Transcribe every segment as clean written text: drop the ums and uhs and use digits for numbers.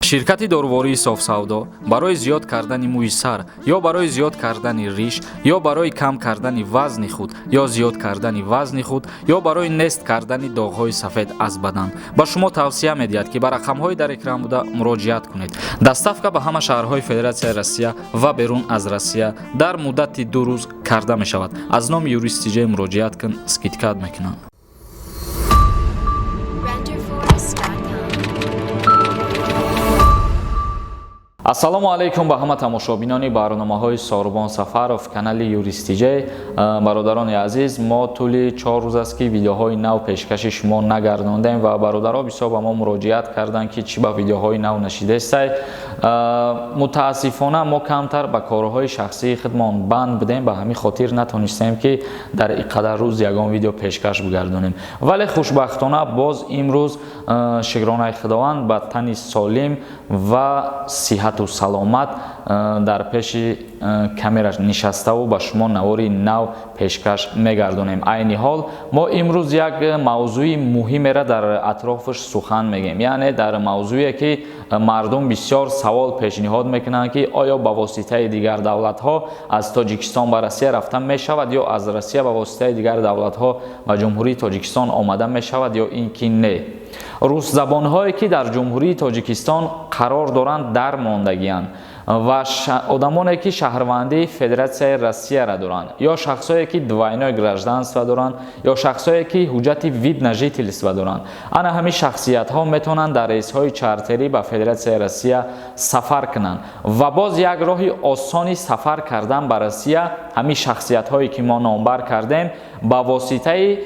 Ширкати дорувории Софсавдо барои зиёд кардани мӯи сар ё барои зиёд кардани риш ё барои кам кардани вазни худ ё зиёд кардани вазни худ ё барои нест кардани доғҳои сафед аз бадан ба шумо тавсия медиҳад, ки ба рақамҳои дар экран буда муроҷиат кунед. Доставка ба ҳама шаҳрҳои Федератсияи Россия ва берун аз Россия дар муддати 2 рӯз карда мешавад. Аз номи Юрист Тиҷей муроҷиат кун, скидка мекунанд. Renderforest.com. Ассалому алайкум ба ҳама тамошобинони барномаҳои Сорубон Сафаров, канали Юрист Тиҷей. Бародарони азиз, мо тӯли 4 рӯз аст, ки видеоҳои нав пешкаши шумо нагардондем ва бародаро бисёр ба мо муроҷиат карданд, ки чӣ ба видеоҳои нав нашидестай. Мутаассифона, мо камтар ба корҳои шахсии худмон банд будем, ба ҳамин хотир натонистем, ки дар ин қадар рӯз ягон видео пешкаш бигардонем. Вале хушбахтона боз имрӯз, шукронаи Худованд, ба тани солим ва сиҳату саломат дар пеши камера нишаставу ба шумо навори нав пешкаш мегардонем. Айни ҳол мо имрӯз як мавзӯи муҳимеро дар атрофаш сухан мегӯем, яъне дар мавзӯе, ки мардум бисёр савол пешниҳод мекунанд, ки оё ба воситаи дигар давлатҳо аз Тоҷикистон ба Россия рафта мешавад ё аз Россия ба воситаи дигар давлатҳо ба Ҷумҳурии Тоҷикистон омада мешавад ё ин ки не. Русзабонҳое, ки дар Ҷумҳурии Тоҷикистон қарор доранд, дар мондагианд ва одамоне, ки шаҳрвандии Федератсияи Россияра доранд, ё шахсое, ки двойное гражданство доранд, ё шахсое, ки ҳуҷҷати вид на жительство доранд, ана ҳамин шахсиятҳо метавонанд дар рейсҳои чартерӣ ба Федератсияи Россия сафар кунанд. Ва боз як роҳи осони сафар кардан ба Россия ҳамин шахсиятҳое, ки мо номбар кардем, ба воситаи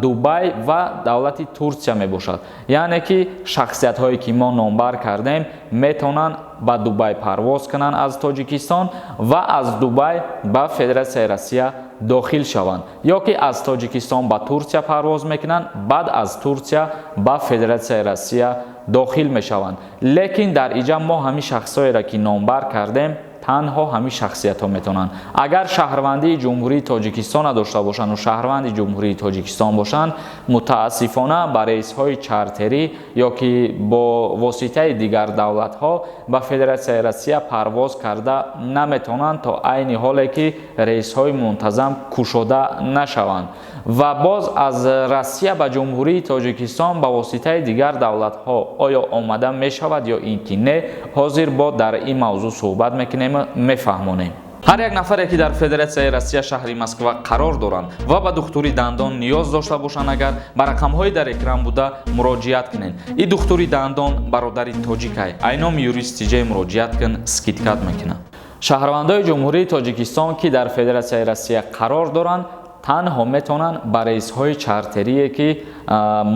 Дубай ва давлати Турсия мебошад. Яъне ки шахсиятҳое, ки мо номбар кардем, метавонанд ба Дубай парвоз кунанд аз Тоҷикистон ва аз Дубай ба Федератсияи Россия дохил шаванд, ё ки аз Тоҷикистон ба Турсия парвоз мекунанд, баъд аз Турсия ба Федератсияи Россия дохил мешаванд. Лекин дар иҷа мо ҳамин шахсҳоеро, ки номбар кардем, танҳо ҳамин шахсиятҳо метавонанд, агар шаҳрвандии Ҷумҳурии Тоҷикистона дошта бошанд ва шаҳрванди Ҷумҳурии Тоҷикистон бошанд. Мутаассифона, ба рейсҳои чартерӣ ё ки бо воситаи дигар давлатҳо ба Федератсияи Россия парвоз карда наметавонанд, то айни ҳоле ки рейсҳои мунтазам кушода нашаванд. Ва боз аз Россия ба Ҷумҳурии Тоҷикистон ба воситаи дигар давлатҳо оё омада мешавад ё ин ки не, ҳозир бо дар ин мавзӯъ суҳбат мекунем, мефаҳмонем. Ҳар як нафаре, ки дар Федератсияи Россия, шаҳри Москва қарор доранд ва ба духтури дандон ниёз дошта бошанд, агар ба рақамҳои дар экран буда муроҷиат кунед. И духтури дандон бародари тоҷикай. Ай номи Юрист Тиҷей муроҷиат кун, скидка мекунад. Шаҳрвандои Ҷумҳурии Тоҷикистон, ки дар Федератсияи Россия қарор доранд, танҳо метавонанд ба рейсҳои чартерие, ки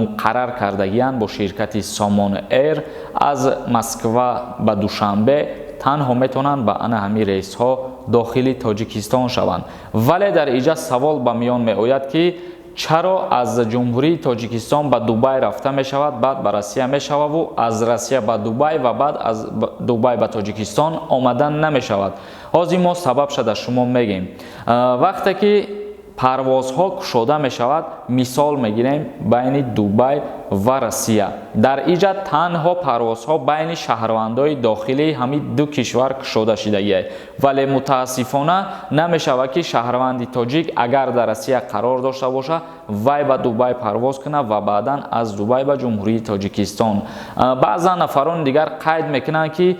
муқаррар кардагианд бо ширкати Сомон Эйр аз Москва ба Душанбе, танҳо метавонанд ба ана ҳамин рейсҳо дохили Тоҷикистон шаванд. Вале дар иҷа савол ба миён меояд, ки чаро аз Ҷумҳурии Тоҷикистон ба Дубай рафта мешавад, баъд ба Россия мешававу аз Россия ба Дубай ва баъд аз Дубай ба Тоҷикистон омадан намешавад? Ҳозир мо сабаб шада шумо мегӯем. Вақте ки парвозҳо кушода мешавад, мисол мегирем, байни Дубай ва Россия, дар иҷа танҳо парвозҳо байни шаҳрвандои дохилии ҳамин ду кишвар кушода шидагиай. Вале мутаассифона, намешавад, ки шаҳрванди тоҷик, агар дар Россия қарор дошта бошад, вай ба Дубай парвоз кунад ва баъдан аз Дубай ба Ҷумҳурии Тоҷикистон. Баъзан нафарони дигар қайд мекунанд, ки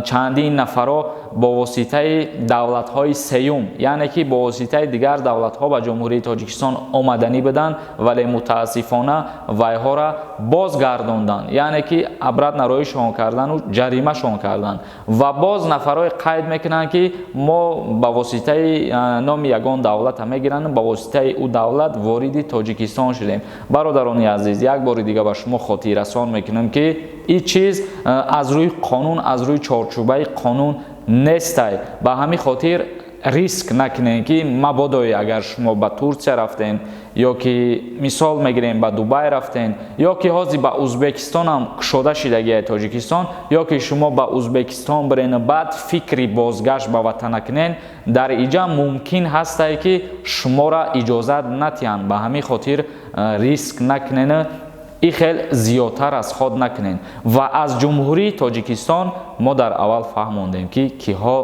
чандин нафаро бо воситаи давлатҳои сеюм, яъне ки бо воситаи дигар давлатҳо ба Ҷумҳурии Тоҷикистон омаданӣ буданд, вале мутаассифона вайҳоро бозгардонданд, яъне ки обратно роҳишон кардану ҷаримашон карданд. Ва боз нафарое қайд мекунанд, ки мо ба воситаи номи ягон давлата мегиранд, ба воситаи ӯ давлат вориди Тоҷикистон шудем. Бародарони азиз, як бори дига ба шумо хотиррасон мекунам, ки ин чиз аз рӯи қонун, аз рӯи чорчӯбаи қонун нестай. Ба ҳамин хотир риск накунем, ки мабодое агар шумо ба Турсия рафтен ё ки, мисол мегирем, ба Дубай рафтен, ё ки ҳозир ба Узбекистонам кушода шидагиай Тоҷикистон, ё ки шумо ба Узбекистон бирену баъд фикри бозгашт ба ватана кунен, дар иҷа мумкин ҳастае, ки шуморо иҷозат натиҳанд. Ба ҳамин хотир риск накунену. И хел зиёдтар аз худ накунед. Ва аз Ҷумҳурии Тоҷикистон мо дар аввал фаҳмондем, ки киҳо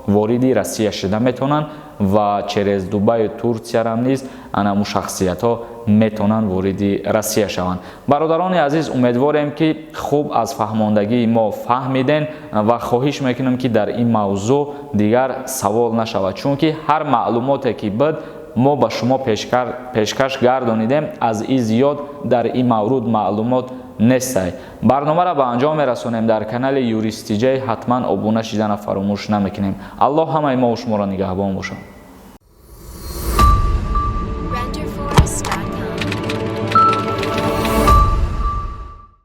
вориди Россия шуда метавонанд ва через Дубаю Турсиярам низ анаму шахсиятҳо метавонанд вориди Россия шаванд. Бародарони азиз, умедворем, ки хуб аз фаҳмондагии мо фаҳмиден ва хоҳиш мекунем, ки дар ин мавзӯъ дигар савол нашавад, чунки ҳар маълумоте ки буд, мо ба шумо пешкаш гардонидем. Аз ин зиёд дар ин мавруд маълумот нестай. Барномаро ба анҷом мерасонем. Дар канали Юристиҷай ҳатман обуна шидана фаромӯш намекунем. Аллоҳ ҳамаи мо шуморо нигаҳбон бошад.